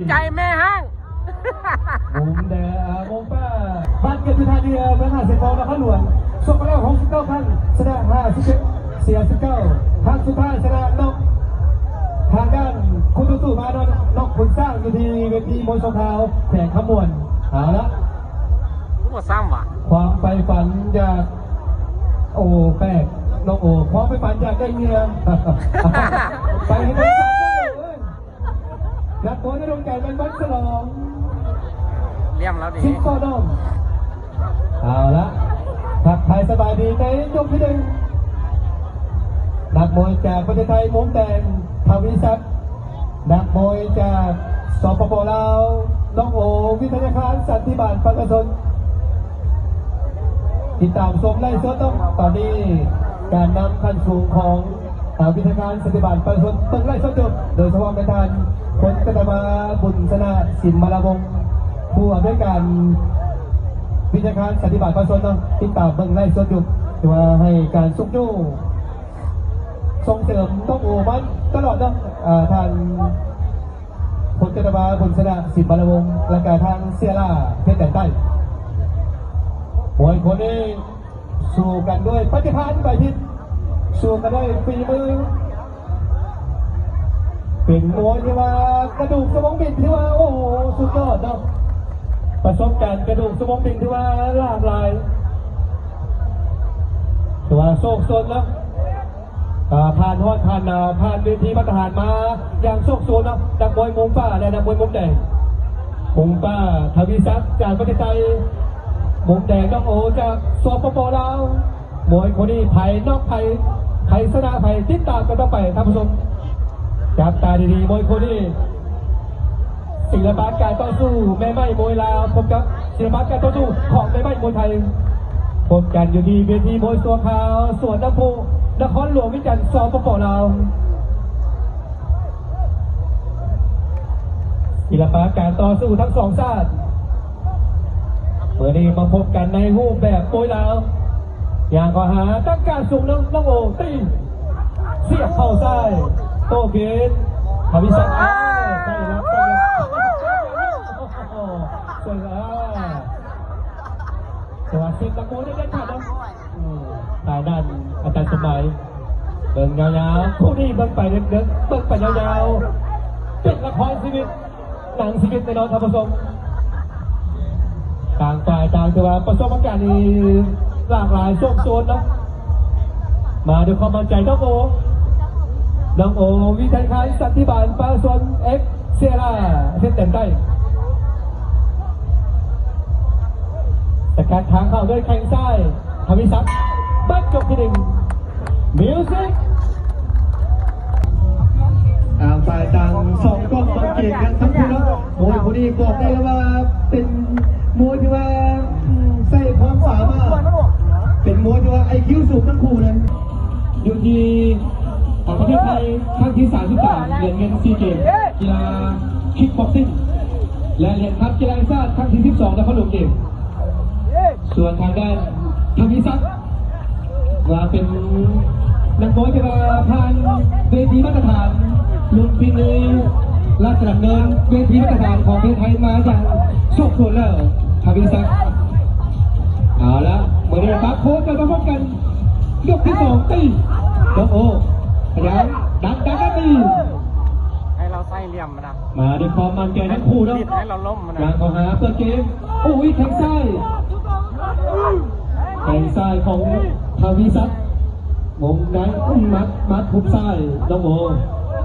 ໃຈແມ່ຮ້າງ ມຸມແດງ ອ່າ ມຸມຟ້າ ບາດເຈັບຢູ່ທ່າເຮືອ ເມືອງຫ້າເຊກອງ ນະຄອນຫຼວງ ຊົກມາແລ້ວຫົກສິບເກົ້າຄັ້ງ ຊະນະຫ້າສິບເຈັດ ເສຍສິບເກົ້າ ຄັ້ງສຸດທ້າຍຊະນະນັອກທາງດ້ານຄູ່ຕໍ່ສູ້ມາເນາະ ນັອກຂຸນຊ້າງຢູ່ທີ່ເວທີມວຍຊົ່ວຄາວແຂວງຄຳມ່ວນ. ເອົາລະ ຄືບໍ່ຊ້ຳຫວະ ຄວາມໃຝ່ຝັນຢາກ ໂອ້ ແປກ ນ້ອງໂອ ຄວາມໃຝ່ຝັນຢາກໄດ້ເມຍ ໄປໃຫ້ໄດ້ ນັກບອນໃນດວງໃຈແມ່ນວັນສະຫຼອງ ລ້ຽມລາວດີ ສິງໂຕດອມ. ເອົາລະ ທັກທາຍສະບາຍດີໃນຍົກທີໜຶ່ງ ນັກມວຍຈາກປະເທດໄທ ມຸມແດງ ທະວີສັກ ນັກມວຍຈາກ ສປປ ລາວ ນ້ອງໂອ ວິທະຍາຄານ ສັນຕິບານປະຊາຊົນ. ຕິດຕາມຊົມໄລຟ໌ສົດເນາະ ຕອນນີ້ການນຳຂັ້ນສູງຂອງ ເອີ ວິທະຍາຄານສັນຕິບານປະຊາຊົນ ເບິ່ງໄລຟ໌ສົດຢູ່ ໂດຍສະເພາະແມ່ນທ່ານ ພົນຈັດຕະວາ ບຸນຊະນະ ສິມມະລາວົງ ຜູ້ອຳນວຍການວິທະຍາຄານສັນຕິບານປະຊາຊົນເນາະ ຕິດຕາມເບິ່ງໄລຟ໌ສົດຢູ່ ຖືວ່າໃຫ້ການຊຸກຍູ້ສົ່ງເສີມນ້ອງໂອມາຕະຫຼອດເນາະ ເອີ ທ່ານ ພົນຈັດຕະວາ ບຸນຊະນະ ສິມມະລາວົງ ແລະກະທາງເຊຍລາ ເພັດແດນໃຕ້ ມວຍຄູ່ນີ້ ສູ້ກັນດ້ວຍປະຕິພານໃບພິດ ສູ້ກັນດ້ວຍຝີມື ເປັນມວຍທີ່ວ່າກະດູກສະໂມງບິນທີ່ວ່າ ໂອ້ໂຫ ສຸດຍອດເນາະ ປະສົບການກະດູກສະໂມງບິນທີ່ວ່າຫຼາກຫຼາຍ ຖືວ່າໂຊກຊົນເນາະ ກໍຜ່ານຮອດຜ່ານໜາ ຜ່ານເວທີມາດຕະຖານມາຢ່າງໂຊກຊົນເນາະ ນັກມວຍມຸມຟ້າ ແລະ ນັກມວຍມຸມແດງ ມຸມຟ້າ ທະວີສັກ ຈາກປະເທດໄທ ມຸມແດງ ນ້ອງໂອ ຈາກ ສປປ ລາວ. ມວຍຄູ່ນີ້ໃຜນັອກໃຜ ໃຜຊະນະໃຜ ຕິດຕາມກັນຕໍ່ໄປທ່ານຜູ້ຊົມ ຈັບຕາດີໆ ມວຍຄູ່ນີ້ ສິລະປະການຕໍ່ສູ້ແມ່ໄມ້ມວຍລາວ ພົບກັບສິລະປະການຕໍ່ສູ້ຂອງແມ່ໄມ້ມວຍໄທ ພົບກັນຢູ່ທີ່ເວທີມວຍຊົ່ວຄາວສວນນ້ຳພຸ ນະຄອນຫຼວງວຽງຈັນ ສປປ ລາວ. ສິລະປະການຕໍ່ສູ້ທັງສອງຊາດ ມື້ນີ້ມາພົບກັນໃນຮູບແບບມວຍລາວ ຍ່າງເຂົ້າຫາ ຕັ້ງກາດສູງ ນ້ອງ ນ້ອງໂອ ຕີ ສຽບເຂົ່າຊ້າຍ ໂຕ້ຄືນ ທະວີສັກ ເອົາ ໃສ່ລັກ ໃສ່ລັກ ໂອ້ໂຫ ໃສ່ລັກ ແຕ່ວ່າເຊບຕະໂກນໄດ້ເດັດຂາດເນາະ ອືມ ທາງດ້ານອາຈານສົມໝາຍ ເບິ່ງຍາວໆ ຄູ່ນີ້ເບິ່ງໄປເລິກໆ ເບິ່ງໄປຍາວໆ ເປັນລະຄອນຊີວິດ ໜັງຊີວິດແນ່ນອນທ່ານຜູ້ຊົມ ຕ່າງຝ່າຍຕ່າງຖືວ່າປະສົບປະການນີ້ຫຼາກຫຼາຍໂຊກຊົນເນາະ ມາດ້ວຍຄວາມໝັ້ນໃຈ ນ້ອງໂອ ນ້ອງໂອ ວິໄທຄານ ສັນຕິບານ ປະຊາຊົນ ເອັກ ເຊຍລາ ເພັດແດນໃຕ້ ສະກັດທາງເຂົ້າດ້ວຍແຂ້ງຊ້າຍ ທະວີສັກ ບັດຈົບທີໜຶ່ງ ມິວສິກ ຕ່າງຝ່າຍຕ່າງສອງກ້ອງ ສັງເກດກັນທັງຄູ່ເນາະ ມວຍຄູ່ນີ້ບອກໄດ້ເລີຍວ່າເປັນມວຍທີ່ວ່າ ອືມ ໃຊ້ຄວາມສາມາດ ເປັນມວຍທີ່ວ່າໄອຄິວສູງທັງຄູ່ເລີຍ ຢູ່ທີ່ ຂອງປະເທດໄທ ຄັ້ງທີສາມສິບສາມ ຫຼຽນເງິນຊີເກມ ກິລາຄິກບັອກຊິງ ແລະ ຫຼຽນຄັບກິລາແຫ່ງຊາດ ຄັ້ງທີສິບສອງ ນະຄອນຫຼວງເກມ. ສ່ວນທາງດ້ານທະວີສັກ ວ່າເປັນນັກມວຍທີ່ວ່າຜ່ານເວທີມາດຕະຖານ ລຸມພິນີ ລາຊະດຳເນີນ ເວທີມາດຕະຖານຂອງປະເທດໄທມາຢ່າງໂຊກຊົນແລ້ວ ທະວີສັກ. ເອົາລະ ມື້ນີ້ມາໂຄກັນມາພົບກັນ ຍົກທີສອງ ຕີ ຍົກ ໂອ້ ພະຍາຍາມດັນ ດັນ ດັນ ຕີ ໃຫ້ລາວໃສ່ຫຼ່ຽມນະ ມາດ້ວຍຄວາມໝັ້ນໃຈທັງຄູ່ເນາະ ບິດໃຫ້ລາວລົ້ມນະ ຍ່າງເຂົ້າຫາເປີດເກມ ໂອ້ຍ ແຂ້ງຊ້າຍ ແຂ້ງຊ້າຍຂອງທະວີສັກ ວົງໃນ ໝັດ ໝັດ ຮຸບຊ້າຍ ນ້ອງໂອ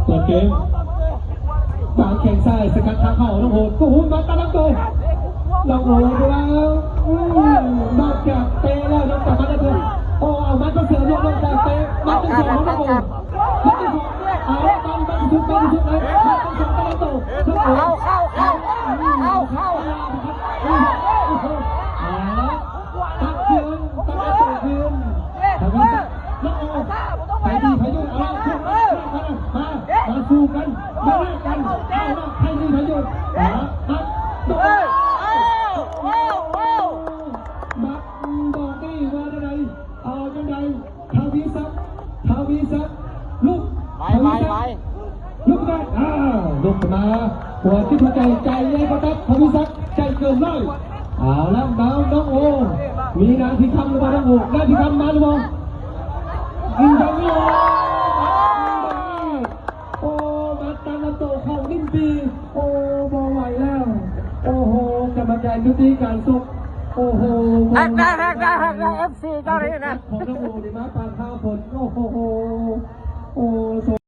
ເປີດເກມ ວາງແຂ້ງຊ້າຍ ສະກັດທາງເຂົ້າ ນ້ອງໂອ ໂອ້ໂຫ ໝັດຕາມລຳໂຕ ນ້ອງໂອ ແລ້ວ ອືມ ນອກຈາກເຕະແລ້ວ ນອກຈາກໝັດແລ້ວ ໂອ້ ເອົາໝັດມາເສີມ ນອກຈາກເຕະ ໝັດທີສອງ ນ້ອງໂອ ໝັດທີສອງ ເອົາ ໝັດທີ່ສຸດ ໝັດທີ່ສຸດເລີຍ ໝັດທີສອງ ຕາມໂຕ ນ້ອງໂອ ເຂົ້າ ເຂົ້າ ເຂົ້າ ເຂົ້າ ເຂົ້າ ເອົາລະ ຕັດຄືນ ຕັດໂຕຄືນ ທະວີສັກ ນ້ອງໂອ ໄປດີ ໄປຢູ່ ເອົາລະ ມາ ມາ ມາສູ້ກັນ ມາແລກກັນ ເອົາລະ ໃຜດີ ໃຜຢູ່ ເອົາລະ ມາ ໂຕ ເອົາ ເອົາ ເອົາ ເອົາ ບັກ ບອກໄດ້ວ່າຈັ່ງໃດ ເອົາຈັ່ງໃດ ທະວີສັກ ທະວີສັກ ລຸກ ໄວ ທະວີສັກ ໄວ ໄວ ລຸກໄປ ອ້າວ ລຸກຂຶ້ນມາ ຫົວຈິດຫົວໃຈ ໃຈໃຫຍ່ກວ່າຕັບ ທະວີສັກ ໃຈເກີນຮ້ອຍ. ເອົາລະ ມານ້ອງໂອ ມີນາງພິຄຳຫຼືບໍ່ນ້ອງໂອ? ນາງພິຄຳມາຫຼືບໍ່? ຍິງທາງນີ້ ໂອ້ ມາຕາມລຳໂຕເຂົ້າ ໜຶ່ງປີ ໂອ້ ບໍ່ໄຫວແລ້ວ. ໂອ້ໂຫ ກຳມະການຍຸຕິການຊົກ. ໂອ້ໂຫ ຮັກໄດ້ ຮັກໄດ້ ຮັກໄດ້ ເອັຟຊີ ເຈົ້ານີ້ນະ ຂອງນ້ອງໂອນີ້ມາປານຟ້າຝົນ. ໂອ້ໂຫ ໂອ້